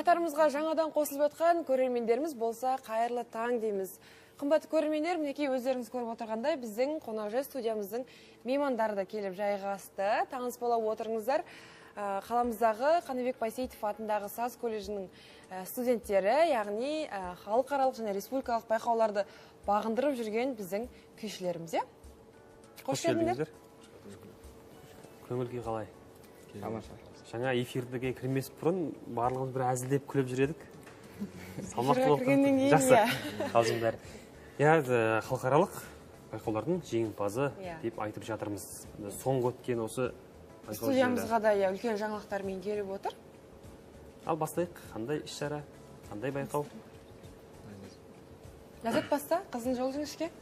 Қатарымызға жаңадан қосылып жатқан көрермендеріміз болса, қайырлы таң дейміз. Қымбатты көрермендер, мінекей өздеріңіз көріп отырғандай, біздің қонақжай студиямыздың меймандары да келіп жайғасты. Таныс бола отырыңыздар. Қаламыздағы Қаныбек Байсейітов атындағы саз колледжінің студенттері, яғни халықаралық және республикалық байқауларды бағындырып жүрген біздің күйшілеріміз. Қош келдіңіздер. Көңіл күй қалай? Тамаша. Жаңа эфирге кірмес бұрын барлығымыз бір әзілдеп күліп жүр едік. Салмақты болып жақсы. Қалжың бәрі. Иә, халықаралық байқаулардың жеңімпазы деп айтып жатырмыз. Соңғы өткен осы студиямызға да үлкен жаңалықтармен келіп отыр. Ал бастайық. Қандай іс-шара, қандай байқау? Ләззат баста, қыздың жолы жіңішке.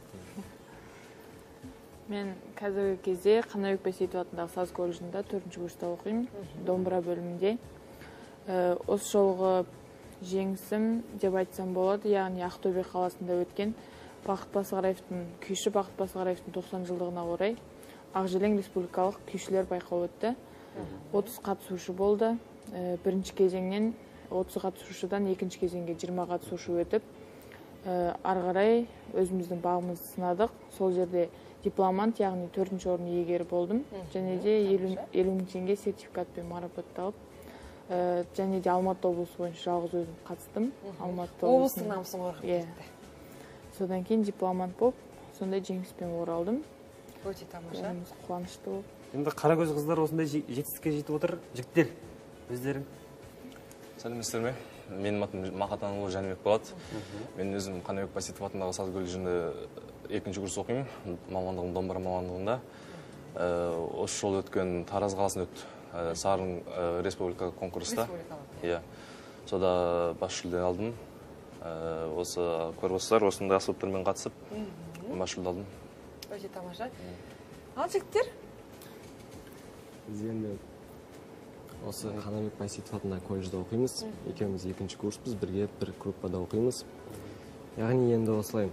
Мен қазіргі кезде Қаныбек Байсейітов атындағы саз колледжінде 4-ші курста оқимын, домбыра бөлімінде. Осы жолғы жеңісім деп айтсам болады, яғни Ақтөбе қаласында өткен Бақыт Басқараевтың, күйші Бақыт Басқараевтың 90 жылдығына орай Ақжелең республикалық күйшілер байқауы өтті. 30 қатысушы болды. Бірінші кезеңнен 30 қатысушыдан екінші кезеңге 20 қатысушы өтіп, ары қарай өзіміздің бағымызды сынадық. Сол жерде дипломант, яғни 4-ші орын иегері болдым. Және де 50 мың теңге сертификатпен марапатталып, және де Алматы облысы бойынша жалғыз өзім қатыстым. Алматы облысының намысын қорғап кетті. Содан кейін дипломант болып, сондай жеңіспен оралдым. Өте тамаша. Қуанышты болып. Енді қаракөз қыздар осындай жетістікке жетіп отыр. Жігіттер, өздерің. Сәлеметсіздер ме? Менің атым Мақатанұлы Жәнібек болады. Мен өзім Қаныбек Байсейітов атындағы саз колледжінде 2-ші курс оқимын. Мамандығым домбыра мамандығында. Осы жолы өткен Тараз қаласында өтті. Сарын республика конкурста. Иә. Сонда бас жүлде алдым. Осы көріп отырсыздар, осындай аспаптармен қатысып бас жүлде алдым. Өте тамаша. Ал жігіттер? Біз енді осы Қаныбек Байсейітов атындағы колледжде оқимыз. Екеуміз 2-ші курспыз, бірге бір группада оқимыз. Яғни енді осылай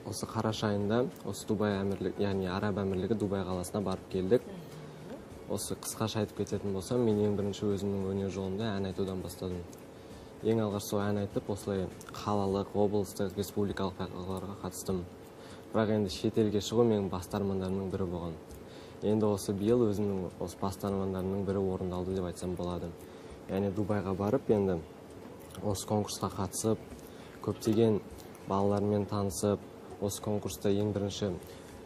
осы қараша айында осы Дубай әмірлігі, яғни Араб әмірлігі Дубай қаласына барып келдік. Осы қысқаша айтып кететін болсам, мен ең бірінші өзімнің өнер жолымда ән айтудан бастадым. Ең алғаш сол ән айтып, осылай қалалық, облыстық, республикалық байқауларға қатыстым. Бірақ енді шетелге шығу менің басты армандарымның бірі болған. Енді осы биыл өзімнің осы басты армандарымның бірі орындалды деп айтсам болады. Яғни Дубайға барып, енді осы конкурсқа қатысып, көптеген балалармен танысып, осы конкурста ең бірінші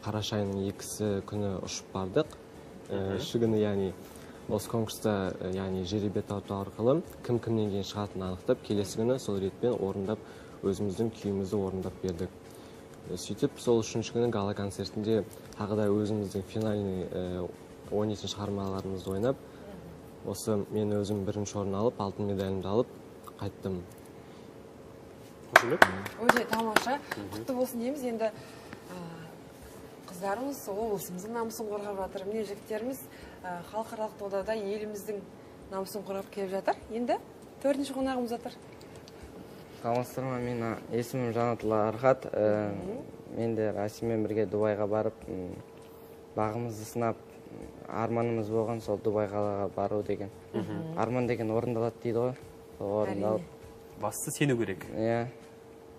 қараша айының 2-сі күні ұшып бардық. 3-ші күні, яғни осы конкурста, яғни жеребе тарту арқылы кім кімнен кейін шығатынын анықтап, келесі күні сол ретпен орындап, өзіміздің күйімізді орындап бердік. Сөйтіп, сол 3-ші күні гала концертінде тағы да өзіміздің финальный ойнайтын шығармаларымызды ойнап, осы мен өзім бірінші орын алып, алтын медалімді алып қайттым. Өте тамаша, құтты болсын дейміз. Енді қыздарымыз облысымыздың намысын қорғап жатыр. Міне жігіттеріміз халықаралық додада еліміздің намысын қорғап келіп жатыр. Енді 4-ші қонағымыз отыр. Саламатсыздар ма? Менің есімім Жанатұлла Архат. Мен де Расиммен бірге Дубайға барып, бағымызды сынап, арманымыз болған сол Дубай қалаға бару деген. Арман деген орындалады дейді ғой. Сол орындалып. Бастысы сену керек. Иә.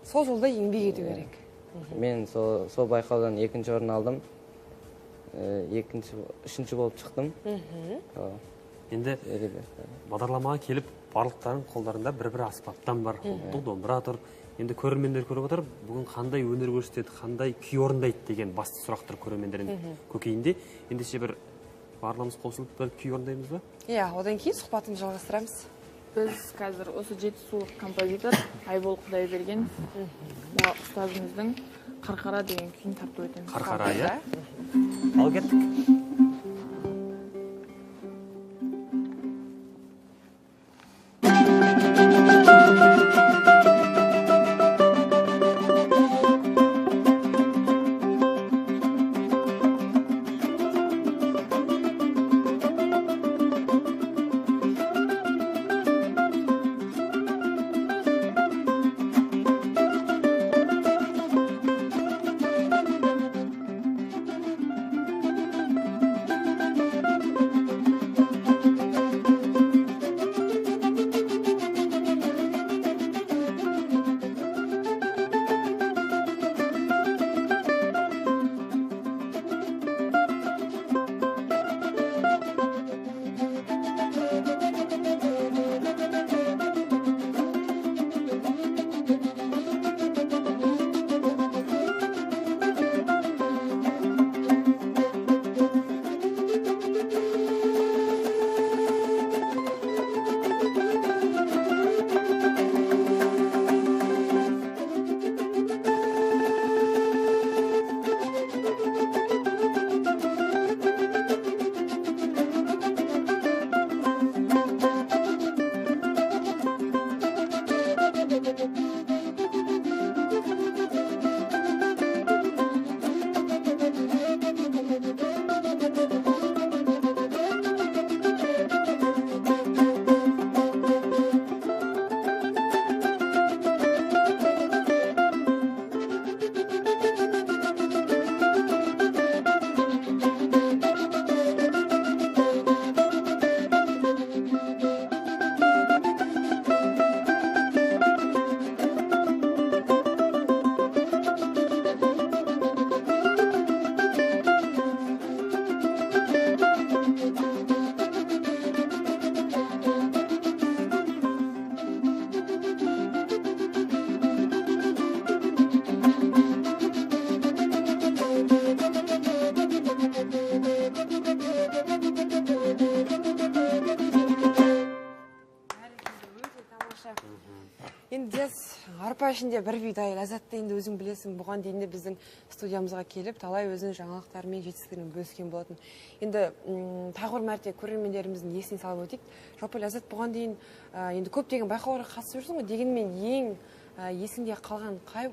Сол жолда еңбек ету керек. Мен сол байқаудан 2-ші орын алдым. 3-ші болып шықтым. Енді бағдарламаға келіп, барлықтарының қолдарында бір-бір аспаптан бар, ұлттық домбыра тұр. Енді көрермендер көріп отыр, бүгін қандай өнер көрсетеді, қандай күй орындайды деген басты сұрақ тұр көрермендердің көкейінде. Ендеше бір барлығымыз қосылып бір күй орындаймыз ба? Иә, одан кейін сұхбатымызды жалғастырамыз. Біз қазір осы жетісулық композитор Айбол Құдайберген ұстазымыздың Қарқара деген күйін тарту етеміз. Қарқара, иә? Ал кеттік. Сорпа ішінде бір бидай. Ләззатты енді өзің білесің, бұған дейін де біздің студиямызға келіп, талай өзінің жаңалықтарымен, жетістіктерімен бөліскен болатын. Енді тағы бір мәрте көрермендеріміздің есіне салып өтейік. Жалпы Ләззат, бұған дейін енді көптеген байқауларға қатысып жүрсің ғой, дегенмен ең есіңде қалған қай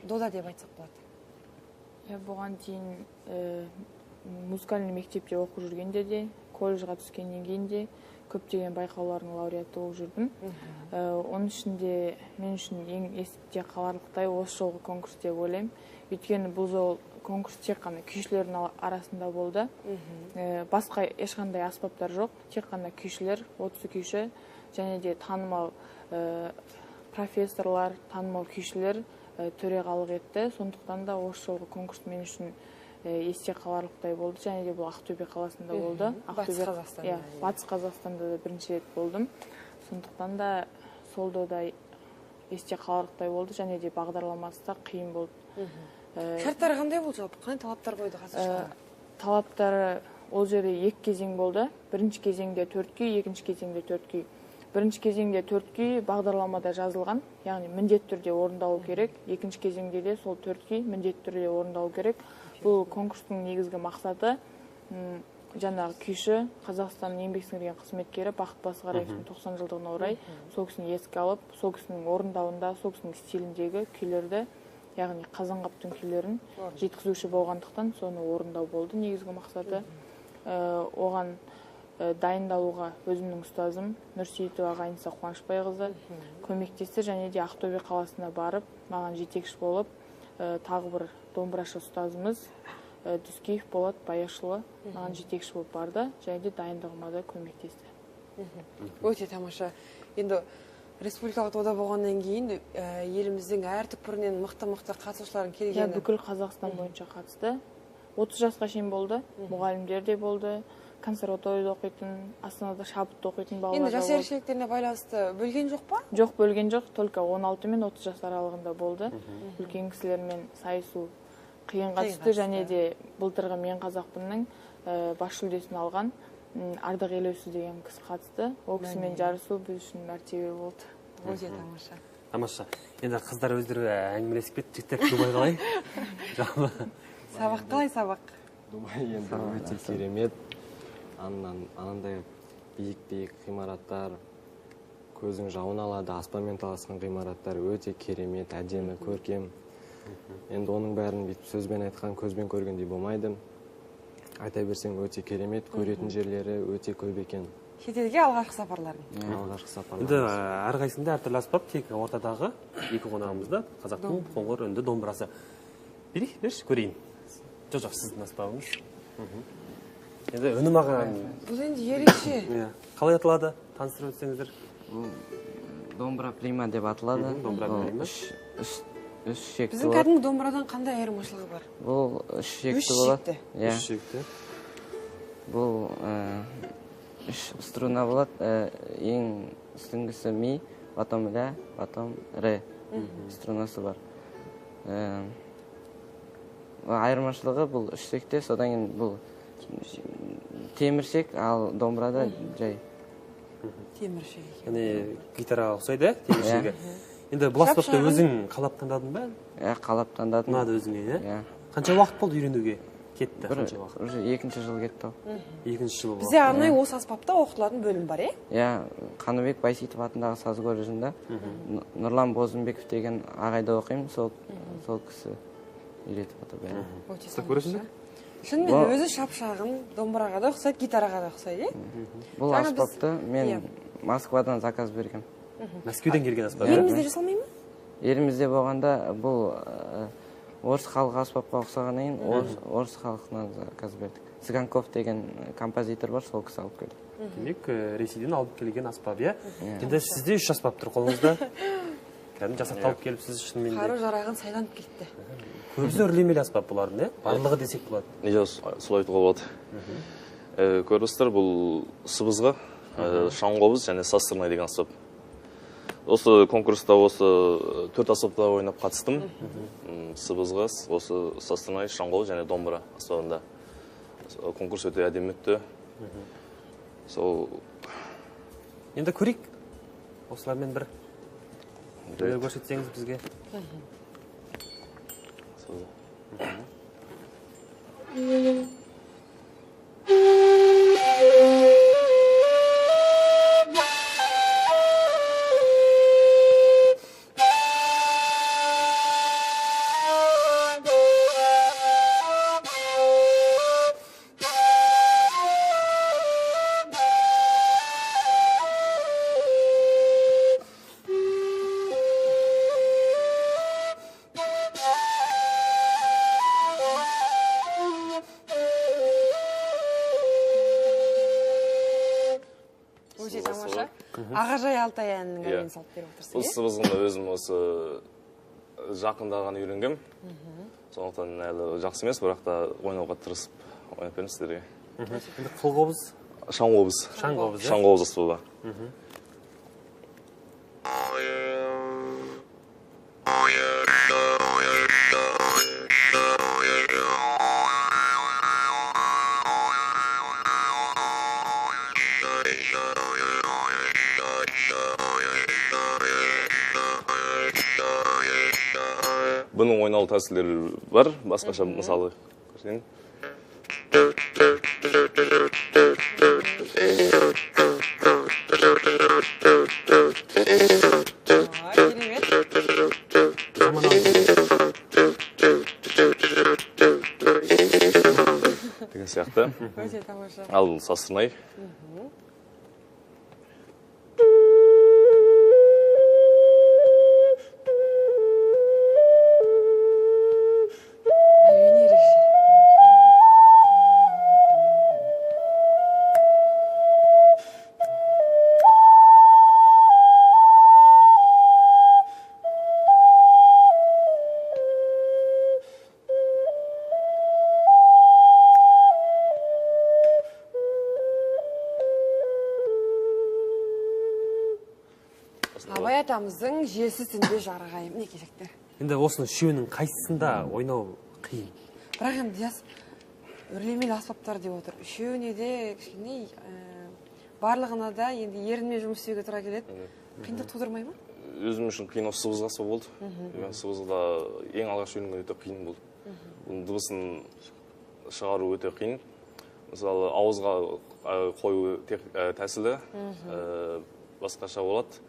дода деп айтсақ болады? Бұған дейін музыкальный мектепте оқып жүргенде де, колледжға түскеннен кейін де көптеген байқаулардың лауреаты болып жүрдім. Оның ішінде мен үшін ең есте қаларлықтай осы жолғы конкурс деп ойлаймын. Өйткені бұл жол конкурс тек қана күйшілердің арасында болды. Басқа ешқандай аспаптар жоқ, тек қана күйшілер, 30 күйші және де танымал профессорлар, танымал күйшілер төрағалық етті. Сондықтан да осы жолғы конкурс мен үшін есте қаларлықтай болды. Және де бұл Ақтөбе қаласында болды. Батыс Қазақстанда. Батыс Қазақстанда да бірінші рет болдым. Сондықтан да сол дода есте қаларлықтай болды. Және де бағдарламасы да қиын болды. Шарттары қандай болды жалпы? Қандай талаптар қойды қатысушыларға? Талаптары ол жерде екі кезең болды. Бірінші кезеңде 4 күй, екінші кезеңде 4 күй. Бірінші кезеңде 4 күй бағдарламада жазылған, яғни міндетті түрде орындалу керек. Екінші кезеңде де сол 4 күй міндетті түрде орындалу керек. Бұл конкурстың негізгі мақсаты жаңағы күйші, Қазақстанның еңбек сіңірген қызметкері Бақыт Басқараевтың 90 жылдығына орай сол кісіні еске алып, сол кісінің орындауында, сол кісінің стиліндегі күйлерді, яғни Қазанғаптың күйлерін жеткізуші болғандықтан соны орындау болды негізгі мақсаты. Оған дайындалуға өзімнің ұстазым Нұрсейітова Ғайниса Қуанышбайқызы көмектесті және де Ақтөбе қаласына барып маған жетекші болып, тағы бір домбырашы ұстазымыз Дүскеев Болат Баяшұлы маған жетекші болып барды және де дайындығыма да көмектесті. Өте тамаша. Енді республикалық дода болғаннан кейін еліміздің әр түкпірінен мықты-мықты қатысушылардың келгені. Бүкіл Қазақстан бойынша қатысты. 30 жасқа шейін болды, мұғалімдер де болды, консерваторияда оқитын, Астанада шабытта оқитын балалар. Енді жас ерекшеліктеріне байланысты бөлген жоқ па? Жоқ, бөлген жоқ, только 16 мен 30 жас аралығында болды. Үлкен кісілермен сайысу қиынға түсті және де былтырғы Мен қазақпынның бас жүлдесін алған Ардақ Елеусіз деген кісі қатысты. Ол кісімен жарысу біз үшін мәртебе болды. Өте тамаша. Тамаша. Енді қыздар өздері әңгімелесіп кетті, жігіттер Дубай қалай? Сабақ қалай сабақ? Дубай енді өте керемет. Анандай биік-биік ғимараттар, көзің жауын алады, аспанмен таласқан ғимараттар өте керемет, әдемі, көркем. Енді оның бәрін бүйтіп сөзбен айтқан, көзбен көргендей болмайды. Айта берсең өте керемет, көретін жерлері өте көп екен. Шетелге алғашқы сапарларың. Алғашқы сапарларым. Енді әрқайсысында әртүрлі аспап, тек ортадағы екі қонағымызда қазақтың қоңыр үнді домбырасы. Берші, көрейін. Жоқ, сіздің аспабыңыз. Енді үні маған. Бұл енді ерекше. Қалай аталады? Таныстырып өтсеңіздер. Бұл домбыра прима деп аталады. Домбыра прима. Үш шекті. Біздің кәдімгі домбырадан қандай айырмашылығы бар? Бұл үш шекті болады. Үш шекті. Бұл үш струна болады. Ең үстіңгісі ми, потом ля, потом ре струнасы бар. Айырмашылығы бұл үш шекте, содан кейін бұл теміршек, ал домбырада жай. Теміршек екен. Яғни гитараға ұқсайды, теміршегі. Енді бұл аспапты өзің қалап таңдадың ба? Иә, қалап таңдадым. Ұнады өзіңе, иә? Иә. Қанша уақыт болды үйренуге? Кетті қанша уақыт? Уже екінші жыл кетті. Екінші жыл болды. Бізде арнайы осы аспапта оқытылатын бөлім бар, е? Иә, Қаныбек Байсейітов атындағы саз колледжінде Нұрлан Бозымбеков деген ағайда оқимын, сол кісі үйретіп отыр бәрін. Ұстап көресің бе? Шынымен өзі шап-шағын, домбыраға да ұқсайды, гитараға да ұқсайды, е? Бұл аспапты мен Москвадан заказ бергем. Мәскеуден келген аспап. Елімізде жасалмай ма? Елімізде болғанда бұл орыс халық аспапқа ұқсағаннан кейін орыс халқынан заказ бердік. Цыганков деген композитор бар, сол кісі алып келді. Демек, Ресейден алып келген аспап, иә? Енді сізде үш аспап тұр қолыңызда. Кәдімгі жасақталып келіп сіз шынымен де. Қару-жарағын сайланып кетті. Көбісі үрлемелі аспап бұлардың, иә? Барлығы десек болады. Иә, солай айтуға болады. Көресіздер, бұл сыбызғы, шаңқобыз және саз сырнай деген аспап. Осы конкурста осы 4 аспапта ойнап қатыстым. Сыбызғы, осы саз сырнай, шаңқобыз және домбыра аспабында. Конкурс өте әдемі өтті. Сол Енді көрейік. Осылармен бір Өнер көрсетсеңіз бізге. Ағажай Алтай әнінің әуенін салып беріп отырсың, Бұл сыбызғыны өзім осы жақында ғана үйренгем. Сондықтан әлі жақсы емес, бірақ та ойнауға тырысып ойнап беремін сіздерге. Енді қылқобыз? Шаңқобыз. Шаңқобыз, иә? Шаңқобыз аспабы. Бұның ойнау тәсілдері бар, басқаша мысалы көрсетейін. Деген сияқты. Өте тамаша. Ал бұл сазсырнай. Абай атамыздың желсіз түнде жарық айы. Міне кезекті. Енді осының үшеуінің қайсысында ойнау қиын? Бірақ енді Диас үрлемелі аспаптар деп отыр. Үшеуіне де кішкене барлығына да енді ерінмен жұмыс істеуге тура келеді. Қиындық тудырмай ма? Өзім үшін қиын осы сыбызғы аспап болды. Мен сыбызғыда ең алғаш үйренгенде өте қиын болды. Бұның дыбысын шығару өте қиын. Мысалы, ауызға қою тәсілі басқаша болады.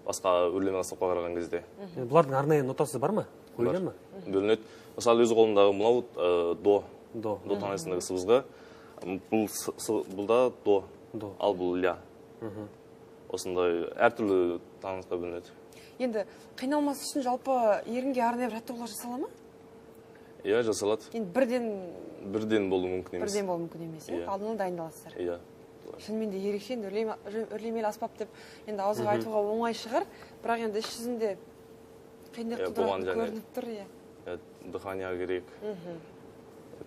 Басқа үрлеме аспапқа қараған кезде. Бұлардың арнайы нотасы бар ма? Қойылған ма? Бөлінеді. Мысалы, өз қолымдағы мынау до. До. До таңдайсындағы сыбызғы. Бұл да до. Ал бұл ля. Осындай әртүрлі таңдайсқа бөлінеді. Енді қиналмас үшін жалпы ерінге арнайы жаттығулар жасала ма? Иә, жасалады. Енді бірден Бірден болуы мүмкін емес. Бірден болуы мүмкін емес, иә? Алдын ала дайындаласыздар. Иә. Шынымен де ерекше, енді үрлемелі аспап деп енді ауызға айтуға оңай шығар, бірақ енді іс жүзінде қиындық тудыратыны көрініп тұр, иә. Дыхание керек.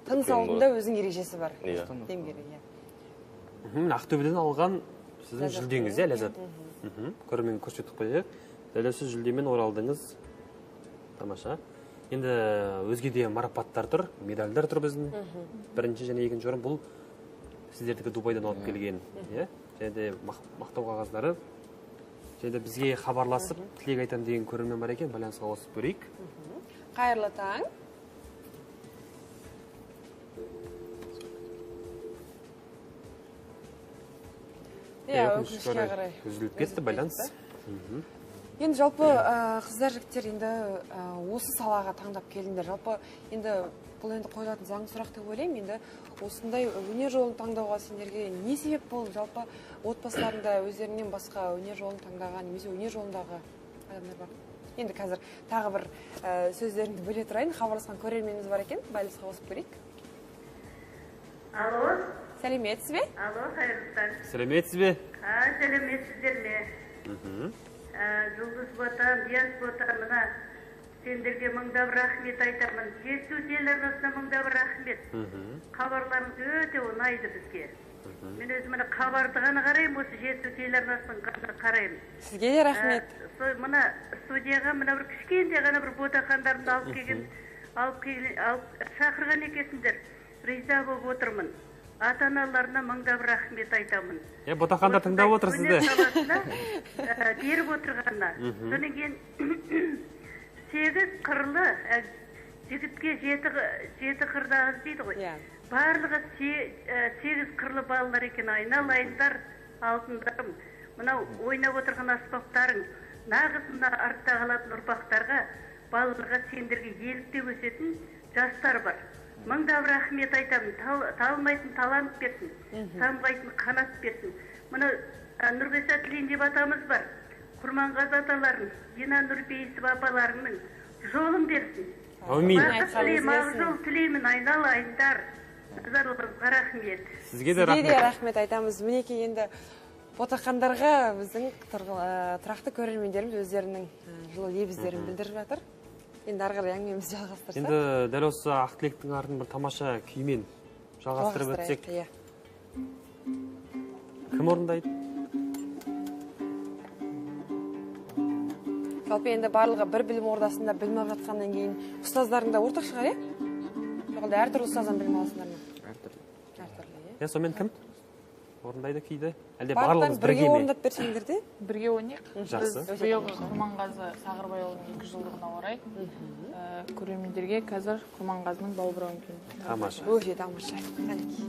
Тыныс алудың өзінің ережесі бар. Иә. Дем керек, иә. Ақтөбеден алған сіздің жүлдеңіз, иә, Ләззат? Көрерменге көрсетіп қояйық. Дәл осы жүлдемен оралдыңыз. Тамаша. Енді өзге де марапаттар тұр, медальдар тұр біздің. Бірінші және екінші орын бұл сіздердікі Дубайдан алып келген, иә? Және де мақтау қағаздары. Және де бізге хабарласып, тілек айтам деген көрермен бар екен, байланысқа қосып көрейік. Қайырлы таң. Иә, өкінішке қарай үзіліп кетті байланыс. Енді жалпы қыздар, жігіттер енді осы салаға таңдап келдіңдер. Жалпы енді бұл енді қойылатын заңды сұрақ деп ойлаймын. Енді осындай өнер жолын таңдауға сендерге не себеп болды? Жалпы отбасыларында өздерінен басқа өнер жолын таңдаған немесе өнер жолындағы адамдар бар. Енді қазір тағы бір сөздеріңді бөле тұрайын. Хабарласқан көрерменіміз бар екен, байланысқа қосып көрейік. Алло. Сәлеметсіз бе? Алло, қайырлы таң. Сәлеметсіз бе? Сәлеметсіздер ме? Жұлдыз Ботан, Диас Ботан, мына сендерге мыңда бір рахмет айтамын. Жетісу телеарнасына мыңда бір рахмет. Хабарларыңыз өте ұнайды бізге. Мен өзім мына хабарды ғана қараймын, осы Жетісу телеарнасының ғана қараймын. Сізге де рахмет. Мына студияға мына бір кішкентай ғана бір ботақандарымды алып келген, алып шақырған екенсіңдер. Риза болып отырмын. Ата-аналарына мыңдап рахмет айтамын. Ботақан да тыңдап отыр сізді. Беріп отырғанына. Содан кейін 8 қырлы жігітке 7 қырдағы дейді ғой. Барлығы 8 қырлы балалар екен, айналайындар, алтындарым. Мынау ойнап отырған аспаптарың нағыз мына артта қалатын ұрпақтарға, балаларға, сендерге еліктеп өсетін жастар бар. Мыңдап рахмет айтамын. Талмайтын талант берсін, самғайтын қанат берсін. Мына Нұрғиса Тілендиев атамыз бар, Құрманғазы аталарың, Дина Нұрпейісова апаларыңның жолын берсін. Әумин. Бақыт тілеймін, ақ жол тілеймін, айналайындар. Назарларыңызға рахмет. Сізге де рахмет. Сізге де рахмет айтамыз. Мінекей енді ботақандарға біздің тұрақты көрермендеріміз өздерінің жылы лебіздерін білдіріп жатыр. Енді ары қарай әңгімемізді жалғастырсақ. Енді дәл осы ақ тілектің артын бір тамаша күймен жалғастырып өтсек. Кім орындайды? Жалпы енді барлығы бір білім ордасында білім алып жатқаннан кейін ұстаздарың да ортақ шығар, иә? Жоқ, әлде әртүрлі ұстаздан білім аласыңдар ма? Әртүрлі. Әртүрлі, иә. Иә, сонымен кім орындайды күйді? Әлде Барлықтарың барлығымыз бірге бірге ме? орындап берсеңдер де? Бірге ойнайық. Жақсы. Біз биылғы Құрманғазы Сағырбайұлының 2 жылдығына орай көрермендерге қазір Құрманғазының балбырауын күйін. Тамаша. Өте тамаша. Қанекей.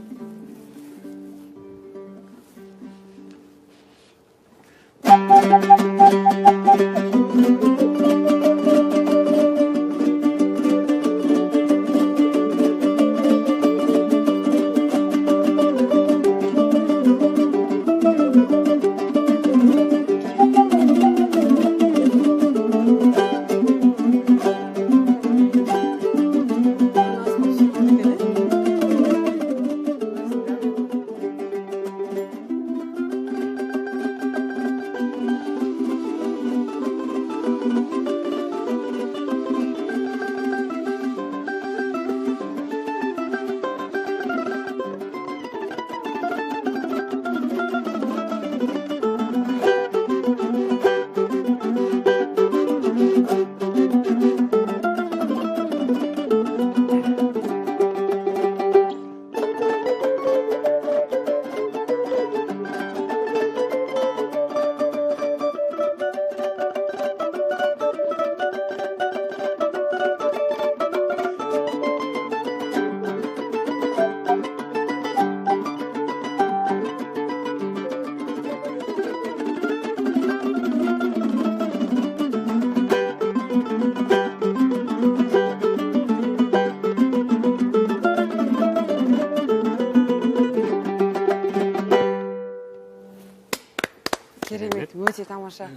Керемет, өте тамаша.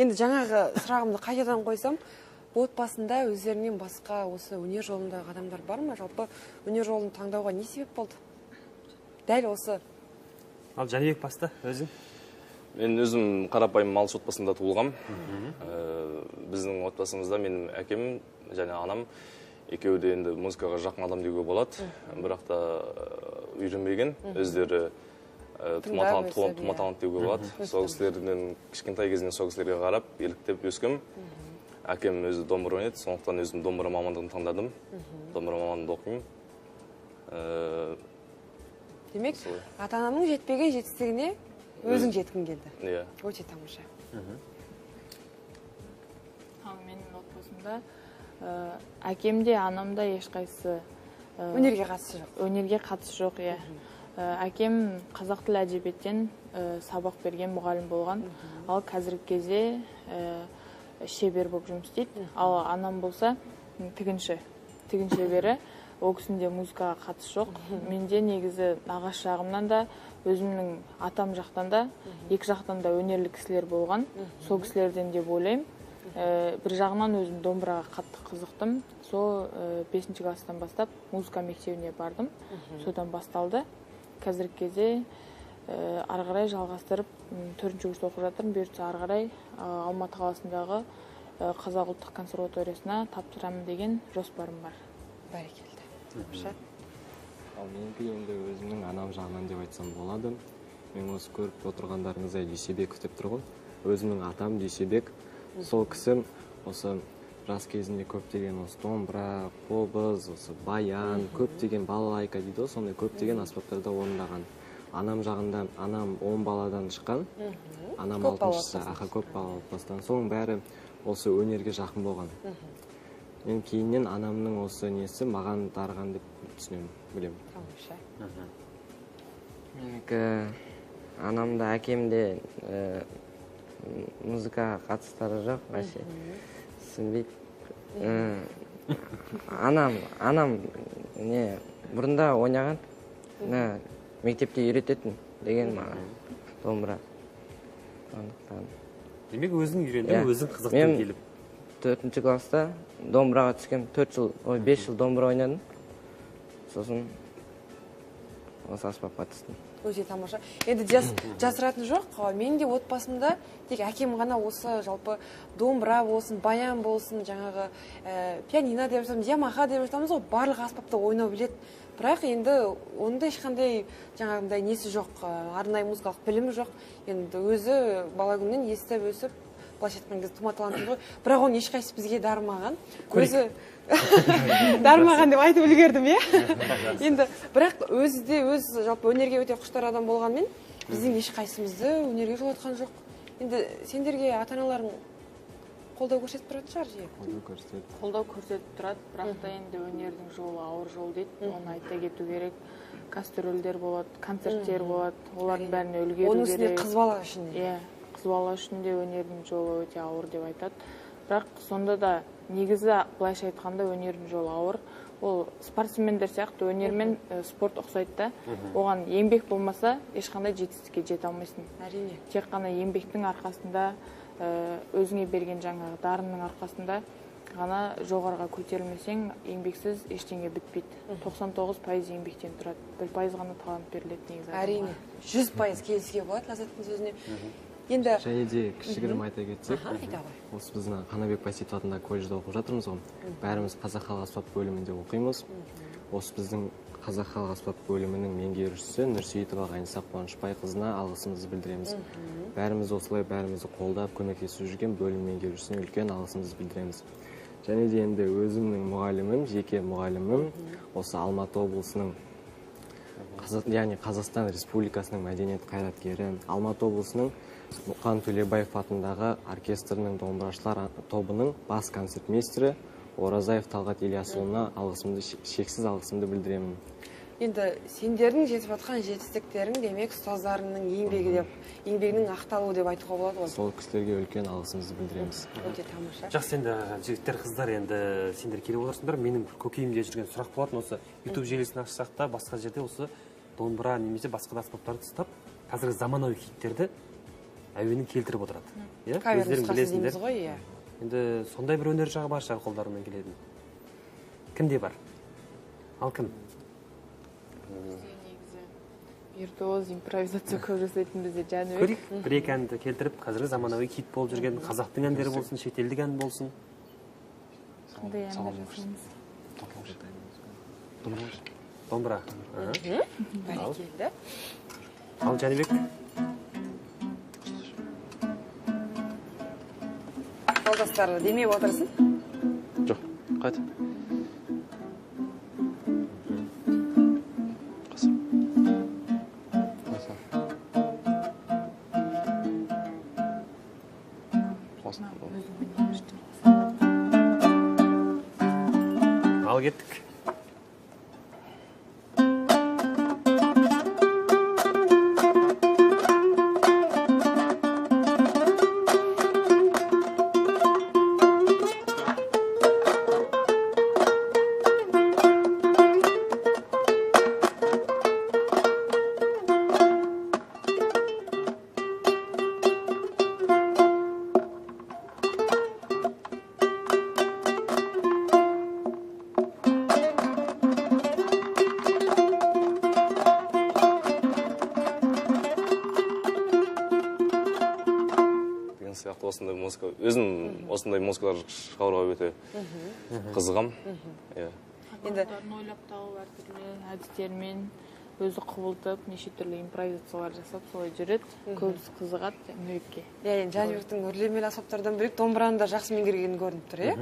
Енді жаңағы сұрағымды қайтадан қойсам, отбасында өздерінен басқа осы өнер жолындағы адамдар бар ма? Жалпы өнер жолын таңдауға не себеп болды? Дәл осы. Ал Жәнібек баста, өзің? Мен өзім қарапайым малшы отбасында туылғам. Біздің отбасымызда менің әкем және анам екеуі де енді музыкаға жақын адам деуге болады. Бірақ та үйренбеген, өздері тума талант деуге болады. Сол кісілерден кішкентай кезінен сол кісілерге қарап, еліктеп өскем. Әкем өзі домбыра ойнайды, сондықтан өзім домбыра мамандығын таңдадым. Домбыра мамандығында оқимын. Демек, ата-анамның жетпеген жетістігіне өзің жеткің келді. Иә. Өте тамаша. Ал менің отбасымда әкем де, анам да ешқайсысы өнерге қатысы жоқ. Өнерге қатысы жоқ, иә. Әкем қазақ тілі әдебиеттен сабақ берген мұғалім болған. Ал қазіргі кезде шебер болып жұмыс істейді. Ал анам болса тігінші, тігін шебері. Ол кісінің де музыкаға қатысы жоқ. Менде негізі ағаш жағымнан да, өзімнің атам жақтан да, екі жақтан да өнерлі кісілер болған. Сол кісілерден деп ойлаймын. Бір жағынан өзім домбыраға қатты қызықтым. Сол 5 класстан бастап музыка мектебіне бардым. Содан басталды. Қазіргі кезде ары қарай жалғастырып 4 курста оқып жатырмын. Бұйыртса ары қарай Алматы қаласындағы Қазақ ұлттық консерваториясына тапсырамын деген жоспарым бар. Бәрекелді. Тамаша. Ал менікі енді өзімнің анам жағынан деп айтсам болады. Мен осы көріп отырғандарыңыздай Дүйсебеков деп тұр ғой. Өзімнің атам Дүйсебек. Сол кісі осы Жас кезінде көптеген осы домбыра, қобыз, осы баян, көптеген балалайка дейді ғой, сондай көптеген аспаптарда орындаған. Анам жағында, анам 10 баладан шыққан, анам 6-шысы, аха, көп балалы отбасыдан. Соның бәрі осы өнерге жақын болған. Мен кейіннен анамның осы несі маған дарыған деп түсінемін, білемін. Тамаша. Менікі анам да әкем де музыкаға қатыстары жоқ, вообще түсінбейді. Анам не бұрында ойнаған, мектепте үйрететін деген маған домбыра. Сондықтан. Демек өзің үйрендің, өзің қызықтың келіп. 4-ші класста домбыраға түскем, 4 жыл, ой, 5 жыл домбыра ойнадым. Сосын осы аспапқа түстім. Өте тамаша. Енді жасыратын жоқ, мен де отбасымда тек әкем ғана осы жалпы домбыра болсын, баян болсын, жаңағы пианино деп жатамыз, ямаха деп жатамыз ғой, барлық аспапты ойнау біледі. Бірақ енді онда ешқандай жаңағындай несі жоқ, арнайы музыкалық білімі жоқ. Енді өзі бала күннен естіп өсіп, былайша айтқан кезде тума таланты ғой. Бірақ оның ешқайсысы бізге дарымаған. Өзі дарымаған деп айтып үлгердім, иә? Енді бірақ өзі де өз жалпы өнерге өте құштар адам болғанмен біздің ешқайсымызды өнерге жолатқан жоқ. Енді сендерге ата-аналарың қолдау көрсетіп тұратын шығар жиі? Қолдау көрсетеді. Қолдау көрсетіп тұрады, бірақ та енді өнердің жолы ауыр жол дейді, оны айта кету керек. Гастрольдер болады, концерттер болады, олардың бәріне үлгеру керек. Оның үстіне қыз бала үшін де. Иә, қыз бала үшін де өнердің жолы өте ауыр деп айтады. Бірақ сонда да негізі былайша айтқанда өнердің жолы ауыр. Ол спортсмендер сияқты өнер мен спорт ұқсайды да. Оған еңбек болмаса ешқандай жетістікке жете алмайсың. Әрине. Тек қана еңбектің арқасында, өзіңе берген жаңағы дарынның арқасында ғана жоғарыға көтерілмесең, еңбексіз ештеңе бітпейді. 99% еңбектен тұрады, 1% ғана талант беріледі негізі. Әрине, 100% келісуге болады Ләззаттың сөзіне. Енді және де кішігірім айта кетсек, айта ғой. Осы біздің Қанабек Байсейітов атындағы колледжде оқып жатырмыз ғой. Бәріміз қазақ халық аспап бөлімінде оқимыз. Осы біздің қазақ халық аспап бөлімінің меңгерушісі Нұрсейітова Ғайниса Қуанышбайқызына алғысымызды білдіреміз. Бәріміз осылай бәрімізді қолдап көмектесіп жүрген бөлім меңгерушісіне үлкен алғысымызды білдіреміз. Және де енді өзімнің мұғалімім, жеке мұғалімім осы Алматы облысының, яғни Қазақстан Республикасының мәдениет қайраткері, Алматы облысының Мұқан Төлебаев атындағы оркестрінің домбырашылар тобының бас концертмейстері Оразаев Талғат Ильясұлына алғысымды, шексіз алғысымды білдіремін. Енді сендердің жетіп жатқан жетістіктерің демек ұстаздарыңның еңбегі деп, еңбегінің ақталуы деп айтуға болады ғой. Сол кісілерге үлкен алғысымызды білдіреміз. Өте тамаша. Жақсы, енді жігіттер, қыздар, енді сендер келіп отырсыңдар. Менің көкейімде жүрген сұрақ болатын, осы YouTube желісін ашсақ та басқа жерде осы домбыра немесе басқа да аспаптарды ұстап, қазіргі заманауи хиттерді әуенін келтіріп отырады. Иә? Кавер Өздерің нұсқасы білесіңдер. дейміз ғой, иә. Енді сондай бір өнер жағы бар шығар қолдарынан келетін. Кімде бар? Ал кім? Негізі виртуоз импровизация көп жасайтын бізде Жәнібек. Көрейік, бір екі әнді келтіріп, қазіргі заманауи хит болып жүрген қазақтың әндері болсын, шетелдік ән болсын. Қандай әндер жасаймыз? Домбыра. Бәрекелді. Ал Жәнібек. Жолдастары демеп отырсын? Жоқ, қайт. Ал кеттік. Осындай музыка, өзім осындай музыкалар шығаруға өте қызығам. Енді ойлап тауып, әртүрлі әдістермен өзі құбылтып, неше түрлі импровизациялар жасап солай жүреді. Көбісі қызығады Жәнібекке. Иә, енді Жәнібектің үрлемелі аспаптардан бөлек домбыраны да жақсы меңгергені көрініп тұр, иә?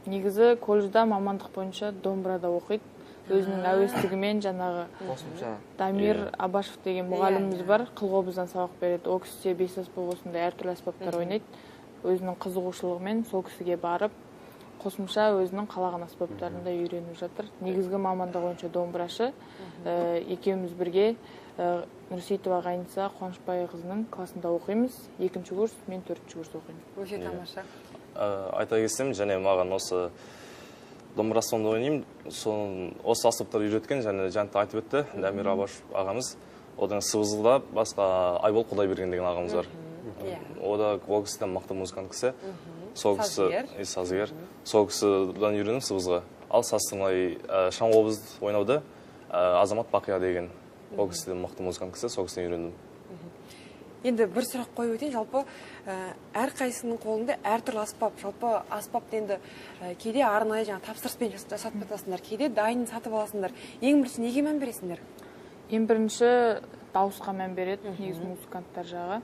Негізі колледжда мамандық бойынша домбырада оқиды. Өзінің әуестігімен жаңағы қосымша Дамир Абашев деген мұғаліміміз бар, қылқобыздан сабақ береді. Ол кісі де бес аспап осындай әртүрлі аспаптар ойнайды. Өзінің қызығушылығымен сол кісіге барып, қосымша өзінің қалаған аспаптарын да үйреніп жатыр. Негізгі мамандығы бойынша домбырашы. Екеуміз бірге Нұрсейітова Ғайниса Қуанышбайқызының классында оқимыз. 2-ші курс, мен 4-ші курс оқимын. Өте тамаша. Айта кетсем, және маған осы домбыра аспабында ойнаймын. Соны осы аспаптарды үйреткен және Жанат айтып өтті, Дамир Абашев ағамыз. Одан сыбызғыда басқа Айбол Құдайберген деген ағамыз бар. О да ол кісі де мықты музыкант кісі. Сол кісі сазгер. Сол кісіден үйрендім сыбызғы. Ал сазсырнай шаңқобыз ойнауды Азамат Бақия деген ол кісі де мықты музыкант кісі, сол кісіден үйрендім. Енді бір сұрақ қойып өтейін, жалпы әрқайсының қолында әртүрлі аспап. Жалпы аспапты енді кейде арнайы жаңа тапсырыспен жасатып жатасыңдар, кейде дайын сатып аласыңдар. Ең бірінші неге мән бересіңдер? Ең бірінші дауысқа мән береді, негізі музыканттар жағы.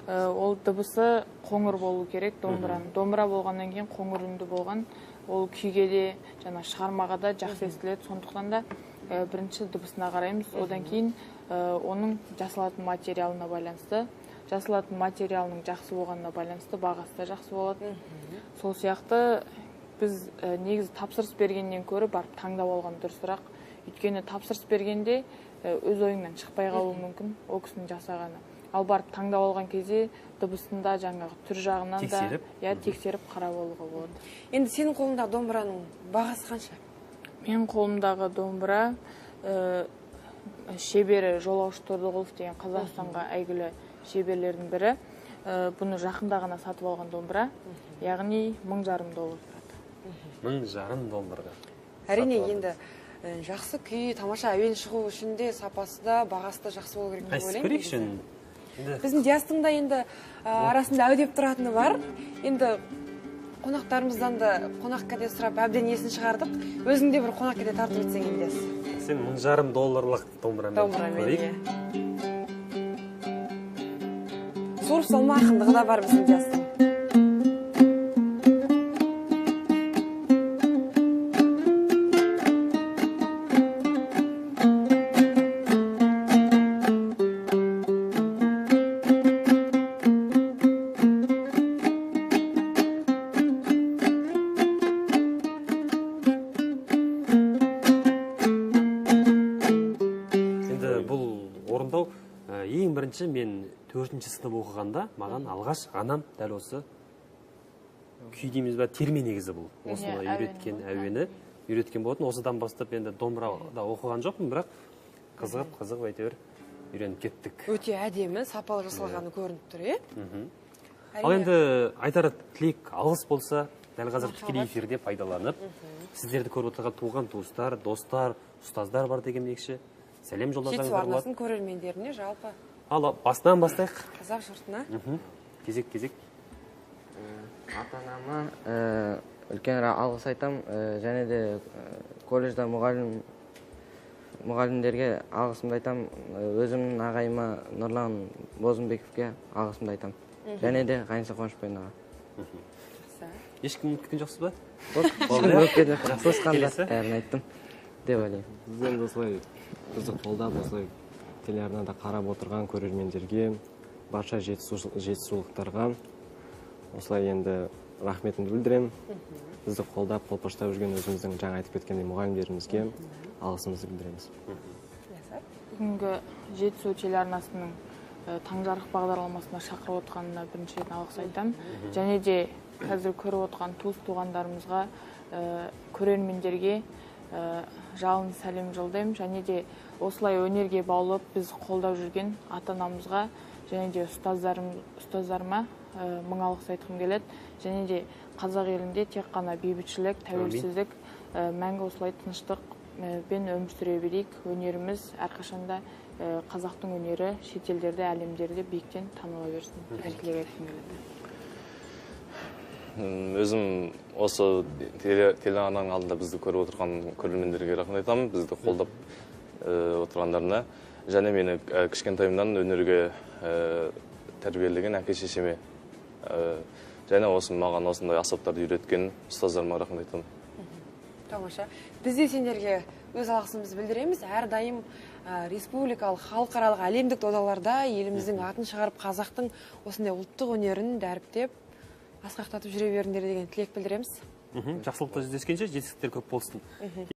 Ол дыбысы қоңыр болу керек домбыраның. Домбыра болғаннан кейін қоңыр үнді болған, ол күйге де, жаңа шығармаға да жақсы естіледі. Сондықтан да бірінші дыбысына қараймыз. Одан кейін оның жасалатын материалына байланысты, жасалатын материалының жақсы болғанына байланысты бағасы да жақсы болады. Сол сияқты біз негізі тапсырыс бергеннен көрі барып таңдап алған дұрысырақ. Өйткені тапсырыс бергенде өз ойыңнан шықпай қалуы мүмкін ол кісінің жасағаны. Ал барып таңдап алған кезде дыбысында жаңағы түр жағынан да тексеріп қарап алуға болады. Енді сенің қолыңдағы домбыраның бағасы қанша? Менің қолымдағы домбыра шебері Жолаушы Тордығұлов деген Қазақстанға әйгілі шеберлердің бірі. Бұны жақында ғана сатып алған домбыра, яғни 1500 доллар тұрады. 1500 долларға. Әрине, енді жақсы күй, тамаша әуен шығу үшін де сапасы да, бағасы да жақсы болу керек деп ойлаймын. Қайсысы көрейікші? Біздің Диастың да енді арасында әу деп тұратыны бар. Енді қонақтарымыздан да қонақ кәде сұрап әбден есін шығардық. Өзің де бір қонақ кәде тартып өтсең енді, Диас. Сен 1500 долларлық домбырамен көрейік. Суырып салма ақындығы да бар біздің Диастың. Мен 4-ші сынып оқығанда маған алғаш анам дәл осы күй дейміз ба, терме негізі бұл. Осыны үйреткен, әуені үйреткен болатын. Осыдан бастап енді домбырада оқыған жоқпын, бірақ қызығып әйтеуір үйреніп кеттік. Өте әдемі, сапалы жасалғаны көрініп тұр, е? Ал енді айтар тілек, алғыс болса, дәл қазір тікелей эфирде пайдаланып, сіздерді көріп отырған туған туыстар, достар, ұстаздар бар деген екші сәлем жолдасаңыздар Жетісу болады. арнасының көрермендеріне жалпы. Ал басынан бастайық. Қазақ жұртына. Кезек-кезек. Ата-анама үлкен алғыс айтам, және де колледжда мұғалімдерге алғысымды айтам, өзімнің ағайыма Нұрлан Бозымбековке алғысымды айтам. Және де Ғайниса Қуанышбаевнаға. Ешкім ұмытып кеткен жоқсыз ба? Ұмытып кеткен жоқпын. Туысқандар бәрін айттым деп ойлаймын. Біз енді осылай бізді қолдап, осылай телеарнада қарап отырған көрермендерге, барша жетісулықтарға осылай енді рахметімді білдіремін. Бізді қолдап, қолпаштап жүрген өзіміздің жаңа айтып кеткендей мұғалімдерімізге алғысымызды білдіреміз. Бүгінгі Жетісу телеарнасының Таңжарық бағдарламасына шақырып отқанына біріншіден алғыс айтамын. Және де қазір көріп отқан туыс туғандарымызға, көрермендерге жалын сәлем жолдаймын. Және де осылай өнерге баулып біз қолдап жүрген ата-анамызға және де ұстаздарыма мың алғыс айтқым келеді. Және де қазақ елінде тек қана бейбітшілік, тәуелсіздік, мәңгі осылай тыныштықпен өмір сүре берейік. Өнеріміз әрқашанда қазақтың өнері шетелдерде, әлемдерде биіктен таныла берсін деген тілек айтқым келеді. Өзім осы телеарнаның алдында бізді көріп отырған көрермендерге рахмет айтамын, бізді қолдап отырғандарына. Және мені кішкентайымнан өнерге тәрбиелеген әке шешеме, Және осы маған осындай аспаптарды үйреткен ұстаздарыма рахмет айтамын. Тамаша. Біз де сендерге өз алғысымызды білдіреміз. Әрдайым республикалық, халықаралық, әлемдік додаларда еліміздің атын шығарып, қазақтың осындай ұлттық өнерін дәріптеп, асқақтатып жүре беріңдер деген тілек білдіреміз. Жақсылықта жүздескенше, жетістіктер көп болсын.